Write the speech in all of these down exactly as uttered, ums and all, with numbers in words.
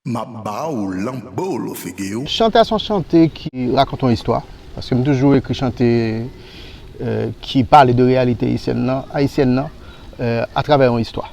M ap ba w lanbolo figi w. Chante a se yon chante ki rakonte yon istwa. Paske m toujou ekri chante euh, ki pale de reyalite ayisyèn nan, ayisyèn nan euh, atravè yon istwa.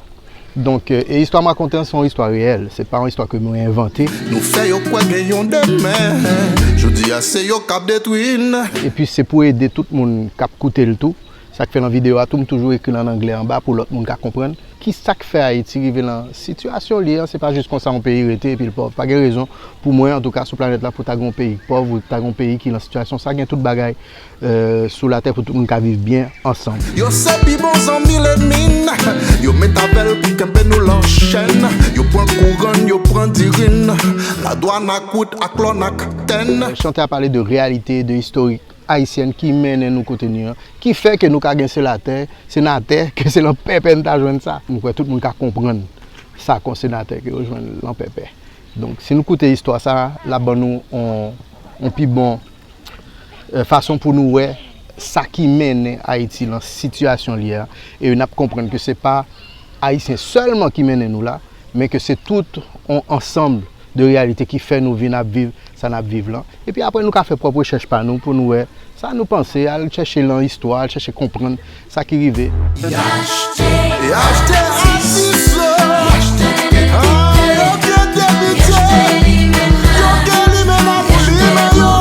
Donk, euh, e istwa m rakonte an se yon istwa reyèl, se pa yon istwa ke mwen envante. Nou fè yo kwè gen yon demen. Jodi a se yo k ap detwi n. Epi se pou ede tout moun k ap koute l tou. Sa k fè nan videyo a tou, m toujou ekri l an anglè anba pou lòt moun ka konprann. Ki sa k fè Ayiti rive nan sitiyasyon li an? Se pa jis konsa yon peyi rete epi l pòv. Pa gen rezon pou mwen, antouka, sou planèt la, pou ta gen yon peyi k pòv ou ta gen yon peyi ki nan sitiyasyon sa. Gen tout bagay euh, sou latè pou tout moun ka viv byen ansanm. Yo se pi bon zanmi lènmi n. Yo met avè l pou kenbe nou lan chèn. Yo pran kouran n, yo pran diri n. Ladwàn ak wout ak lòn ak tèn. Chante a pale de reyalite, de istorik ayisyèn ki mennen nou kote nou an, ki fè ke nou ka gen senatè, senatè, ke se lan pèpè n ta jwenn sa. M kwè tout moun ka konprann sa kon senatè ke yo jwenn lan pèpè. Donk, si nou koute istwa sa, l ap ban nou on, on pi bon euh, fason pou nou wè sa ki mennen Ayiti lan sitiyasyon li a. E n ap konprann ke se pa Ayisyen sèlman ki mennen nou la, men ke se tout on ansanm de reyalite ki fè nou vin ap viv sa n ap viv lan. Epi apre nou ka fè pwòp rechèch pa nou pou nou wè sa nou panse, al chèche lan istwa, al chèche konprann sa ki rive. E achte atis yo. Ah, yo byen debite. Yo gen limen nan pou limen yo.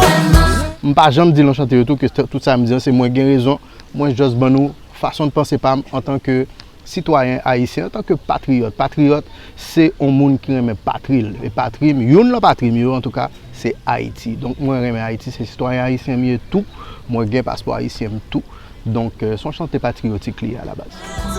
M pa janm di lan chante yo tou ke tout sa m di an se mwen gen rezon. Mwen just ban nou fason de panse pa m antanke sitwayen ayisyen, antanke patriyòt. Patriyòt, se yon moun ki renmen patri l. E patri m, youn lan patri m yo, antouka, se Ayiti. Donk, mwen renmen Ayiti, se sitwayen ayisyen m ye tou. Mwen gen paspò ayisyen m tou. Donk, euh, se yon chante patriyotik li ye alabaz.